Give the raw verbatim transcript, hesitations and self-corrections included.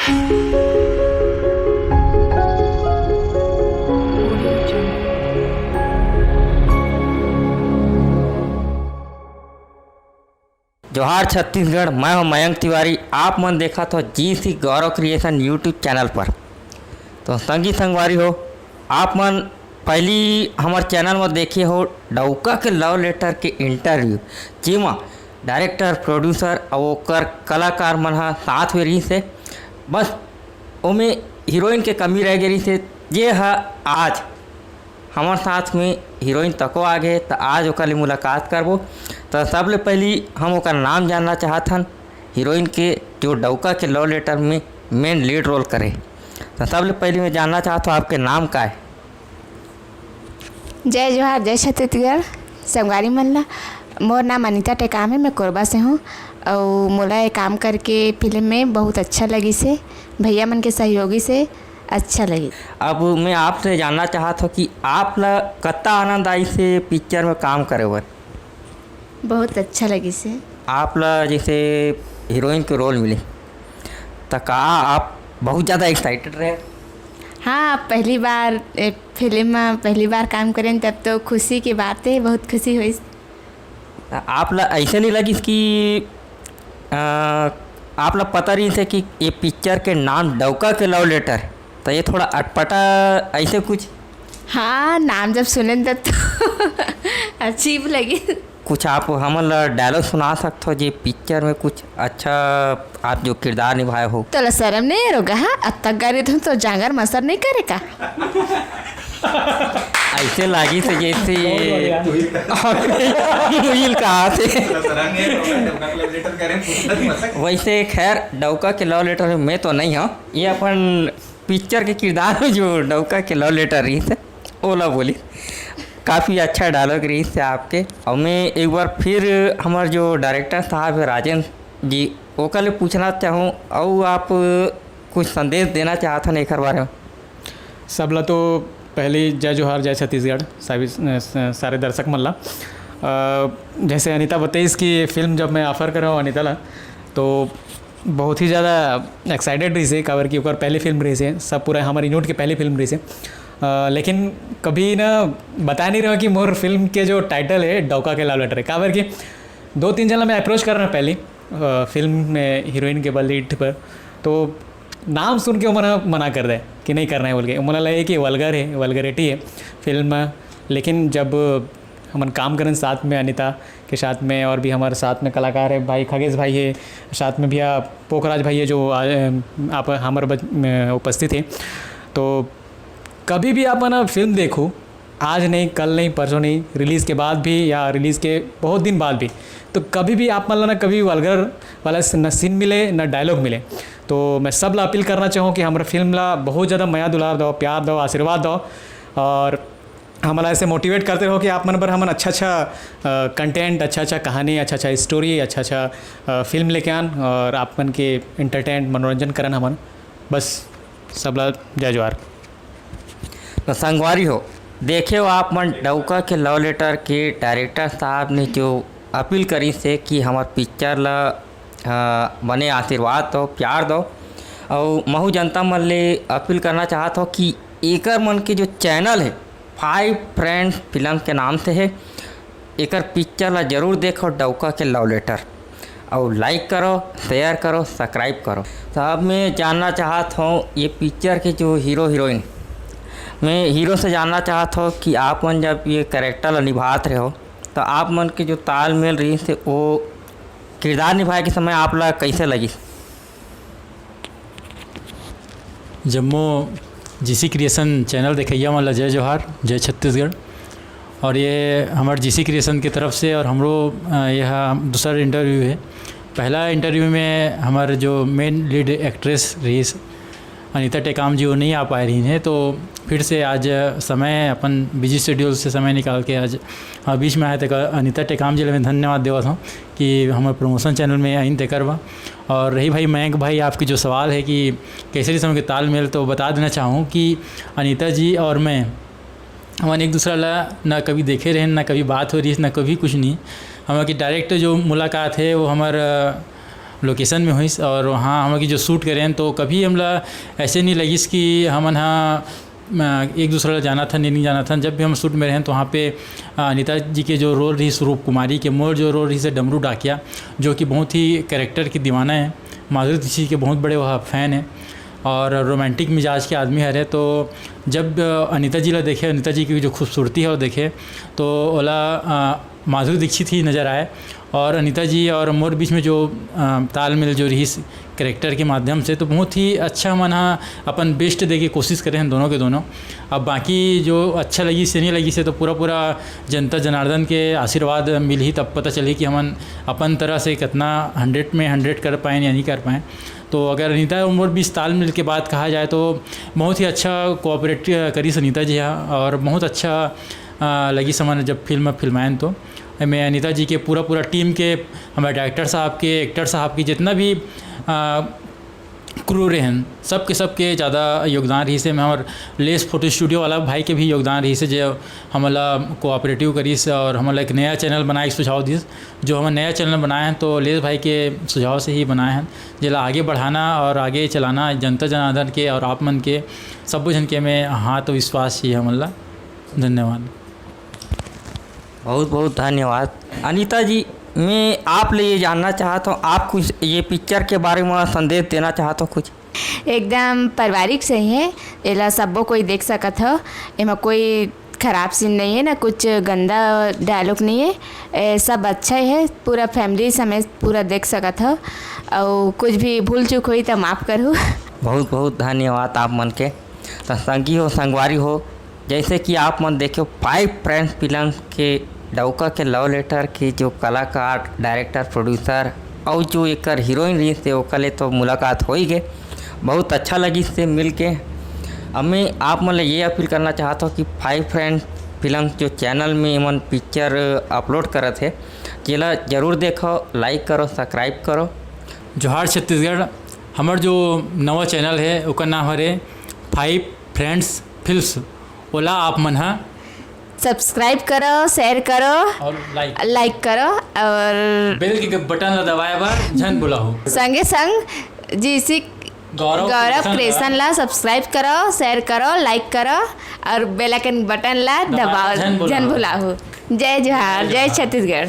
जोहार छत्तीसगढ़, मैं हूं मयंक तिवारी। आप मन देखत हो जीसी गौरव क्रिएशन YouTube चैनल पर। तो संगी संगवारी हो, आप मन पहली हमर चैनल में देखे हो डउका के लव लेटर के इंटरव्यू, जेमा डायरेक्टर, प्रोड्यूसर अउ ओकर कलाकार मन ह साथ में रहिस हे। बस ओमे हीरोइन के कमी रह गे रहिस हे, जे ह आज हमर साथ में हीरोइन तको आ गे, त आज ओकर ले मुलाकात करबो। त सबले पहली हम ओकर नाम जानना चाहत हन, हीरोइन के, जो डउका के लव लेटर में मेन लीड रोल करे। त सबले पहली मैं जानना चाहत हूँ, आपके नाम का है? जय जोहार, जय छत्तीसगढ़। संगवारी मन ला, मोर नाम अनिता टेकाम है, मैं कोरबा से हूँ। अउ मोला ये काम करके फिल्म में बहुत अच्छा लगिस हे, भैया मन के सहयोगी से अच्छा लगिस। अब मैं आपसे जानना चाहत हूँ कि आप ला कत्ता आनंद आइस हे पिक्चर में काम करे बर? बहुत अच्छा लगिस हे। आप ला जैसे हीरोइन के रोल मिले, त का आप बहुत ज़्यादा एक्साइटेड रहे? हाँ, पहली बार ए, फिल्म में पहली बार काम करेन, तब तो खुशी की बात है, बहुत खुशी होइस। त आप ला ऐसे नहीं लगिस कि, अ, आप ला पता रहिस हे कि ये पिक्चर के नाम डउका के लव लेटर, त ये थोड़ा अटपटा ऐसे कुछ? हाँ, नाम जब सुनेन तब तो अजीब लगिस। कुछ आप हमन ला डायलॉग सुना सकथो, जे पिक्चर में कुछ अच्छा आप जो किरदार निभाए हो? तोला शरम नहीं आय रे गा, हाँ? अतक गारी दूँ तो जांगर मसर नहीं करे का? ऐसे लागिस हे जैसे बहुत बढ़िया। मुहिल कहा थे। वैसे खैर, डउका के लव लेटर में तो नहीं हूँ, ये अपन पिक्चर के किरदार में जो डउका के लव लेटर रहिस हे, ओला बोलिस। काफ़ी अच्छा डायलॉग रहिस हे आपके। अउ मैं एक बार फिर हमर जो डायरेक्टर साहब हे राजेंद्र जी, ओकर ले पूछना चाहूँ, अउ आप कुछ संदेश देना चाहत हन एकर बारे में? सबला तो पहली जय जोहार, जय छत्तीसगढ़, सभी, स-, सारे दर्शक मन ला। अ, जैसे अनिता बताइस कि ये फिल्म जब मैं ऑफर करे हूँ अनिता ला, तो बहुत ही ज़्यादा एक्साइटेड रहिस हे, काबर कि ओकर पहली फिल्म रहिस हे, सब पूरा हमर यूनिट के पहली फिल्म रहिस हे। अ, लेकिन कभी ना बताए नहीं रहे हूँ कि मोर फिल्म के जो टाइटल है डौका के लव लेटर है, काबर कि दो तीन जन ला मैं अप्रोच करे रहेंव पहली, अ, फिल्म में हीरोइन के बर, लीड पर, तो नाम सुन के वो मना, मना कर दे कि नहीं करना है बोल के। मोला लगे कि वल्गर है, वल्गरिटी है फिल्म में, लेकिन जब हमन काम करेन साथ में अनिता के साथ में, और भी हमारे साथ में कलाकार है, भाई खगेश भाई है, साथ में भैया पोखराज भाई है जो आ, आप हमारे बच-, में उपस्थित है। तो कभी भी आप ना फिल्म देखो, आज नहीं, कल नहीं, परसों नहीं, रिलीज़ के बाद भी या रिलीज़ के बहुत दिन बाद भी, तो कभी भी आप मन ला ना कभी वल्गर वाला स-, न सीन मिले, न डायलॉग मिले। तो मैं सब ला अपील करना चाहूँ कि हमारे फिल्म ला बहुत ज़्यादा मया दुलार दो, प्यार दो, आशीर्वाद दो, और हमला ऐसे मोटिवेट करते रहो कि आप मन बर हमन अच्छा अच्छा कंटेंट, अच्छा अच्छा कहानी, अच्छा अच्छा स्टोरी, अच्छा अच्छा अ, फिल्म लेके आन और आप मन के एंटरटेन, मनोरंजन करन हमन। बस, सबला जय जोहार। तो संगवारी हो, देखे हो आप मन डौका के लव लेटर के डायरेक्टर साहब ने जो अपील करिस हे कि हमर पिक्चर ला, अ, बने आशीर्वाद दो, प्यार दो। अउ महू जनता मन ले अपील करना चाहत हो कि एकर मन के जो चैनल है, फाइव फ्रेंड्स फिल्म के नाम से है, एकर पिक्चर ला जरूर देखो, डौका के लव लेटर। अउ लाइक करो, शेयर करो, सब्सक्राइब करो। तो अब मैं जानना चाहत हूँ, ये पिक्चर के जो हीरो हीरोइन, मैं हीरो से जानना चाहत हूँ कि आप मन जब ये कैरेक्टर ला निभात रहे हो, तो आप मन के जो तालमेल रहिस हे, वो किरदार निभाए के समय आप ला कैसे लगिस? जम्मो जीसी क्रिएशन चैनल देखइया मन ला जय जोहार, जय छत्तीसगढ़। और ये हमर जीसी क्रिएशन के तरफ से और हमरो, अ, यह दूसरा इंटरव्यू है। पहला इंटरव्यू में हमर जो मेन लीड एक्ट्रेस रहिस अनिता टेकाम जी, वो नहीं आ पाए रहिन हे, तो फिर से आज समय, अपन बिजी शेड्यूल से समय निकाल के आज, अ, बीच में आए, तेकर अनिता टेकाम जी ला मैं धन्यवाद देवत हूँ कि हमर प्रमोशन चैनल में आइन तेकर बा। और रही भाई मयंक भाई, आपके जो सवाल है कि कैसे रहिस हमर के तालमेल, तो बता देना चाहूँ कि अनिता जी और मैं, हमन एक दूसरा ला ना कभी देखे रहेन, ना कभी बात हो रहिस, ना कभी कुछ नहीं। हमर के डायरेक्ट जो मुलाकात है, वो हमर, अ, लोकेशन में होइस और वहाँ हमन की जो शूट करे हन, तो कभी हमला ऐसे नहीं लगिस कि हमन हा, अ, एक दूसरा ला जानत हन, नहीं जानत हन। जब भी हम शूट में रहेन, तो वहाँ पे, अ, अनिता जी के जो रोल रहिस रूप कुमारी के, मोर जो रोल रहिस डमरू डाकिया, जो कि बहुत ही कैरेक्टर के दीवाना है, माधुरी दीक्षित के बहुत बड़े वह फैन है और रोमांटिक मिजाज के आदमी हरे। तो जब, अ, अनिता जी ला देखे, अनिता जी की जो खूबसूरती है वो देखे, तो ओला, अ, माधुरी दीक्षित ही नज़र आए। और अनिता जी और मोर बीच में जो, अ, तालमेल जो रहिस कैरेक्टर के माध्यम से, तो बहुत ही अच्छा हमन हा अपन बेस्ट दे के कोशिश करे हैं दोनों के दोनों। अब बाकी जो अच्छा लगिस से नहीं लगिस से, तो पूरा पूरा जनता जनार्दन के आशीर्वाद मिलही, तब पता चलही कि हमन अपन तरह से कितना हंड्रेड में हंड्रेड कर पाएँ या नहीं कर पाएँ। तो अगर अनिता और मोर बीच तालमेल के बात कहा जाए, तो बहुत ही अच्छा कोऑपरेट करिस अनिता जी हा और बहुत अच्छा, अ, लगिस हमन जब फिल्म फिल्मायन, तो एमे अनिता जी के पूरा पूरा टीम के, हमारे डायरेक्टर साहब के, एक्टर साहब के, जितना भी, अ, क्रू रहन, सबके सबके ज़्यादा योगदान रहिस हे। हमर लेस फोटो स्टूडियो वाला भाई के भी योगदान रहिस हे, जो हमला कोऑपरेटिव करिस और हमला एक नया चैनल बनाए के सुझाव दिस। जो हमन नया चैनल बनाए हैं, तो लेस भाई के सुझाव से ही बनाए हैं, जेला आगे बढ़ाना और आगे चलाना जनता जनार्दन के और आप मन के, सबो झन के में हाथ विश्वास ही हमन ला। धन्यवाद। बहुत बहुत धन्यवाद। अनिता जी, मैं आप ले ये जानना चाहता हूँ, आप कुछ ये पिक्चर के बारे में संदेश देना चाहता हूँ कुछ? एकदम पारिवारिक सही है, एला सब्बो कोई देख सकत हो, एमा कोई खराब सीन नहीं है, ना कुछ गंदा डायलॉग नहीं है, ए, सब अच्छा है, पूरा फैमिली समेत पूरा देख सकत हो, और कुछ भी भूल चूक हुई तो माफ़ करू। बहुत बहुत धन्यवाद आप मन के। तो संगी हो, संगवारी हो, जैसे कि आप मन देखे फाइव फ्रेंड्स फिल्म के डौका के लव लेटर के जो कलाकार, डायरेक्टर, प्रोड्यूसर और जो एकर हीरोइन रहिस हे, ओकर ले तो मुलाकात हो ही गए, बहुत अच्छा लगिस से मिल के। अब मैं आप मन ले ये अपील करना चाहता हूँ कि फाइव फ्रेंड्स फिल्म जो चैनल में एमन पिक्चर अपलोड करत हे, जेला जरूर देखो, लाइक करो, सब्सक्राइब करो। जोहार छत्तीसगढ़, हमर जो नवा चैनल है, ओकर नाम हरे फाइव फ्रेंड्स फिल्म्स। ओला आप मन हा सब्सक्राइब करो, शेयर करो, और लाइक लाइक करो और बेल के बटन ला दबाए बर झन भुलाहू। संगे संग जीसी गौरव गौरव क्रिएशन क्रिएशन ला सब्सक्राइब करो, शेयर करो, लाइक करो और बेल आइकन बटन ला दबाओ दबाओ, झन भुलाओ। झन भुलाओ। जय जोहार, जय जय जोहार। छत्तीसगढ़।